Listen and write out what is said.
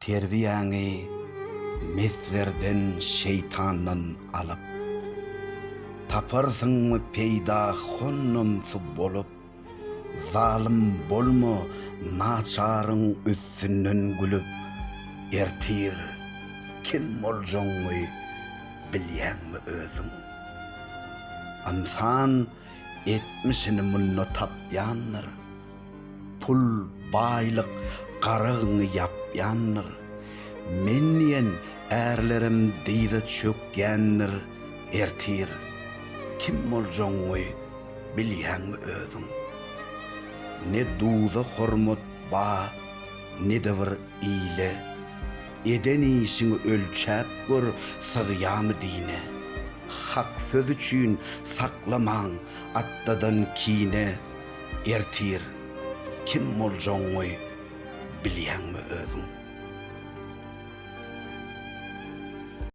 Terbiýäňi meslerden, şeýtandan alyp, Taparsyňmy peýda honnamsy bolup. Zalym bolma naçaryň üstünden gülüp, Ertir kim boljagyňy bilýäňmi özüň? Ynsan etmişini munda tapýandyr. Pul, baýlyk garagyňy ýapýandyr. Men diýen ärlerem dyza çökýändir. Ertir kim boljagyňy bilýäňmi özüň? Ne duza hormat ba, ne-de bir ile. Eden işiňi ölçäp gör sygýamy dine. Hak söz üçin saklamaň atdadan kine. Ertir kim boljagyňy bilýäňmi özüň?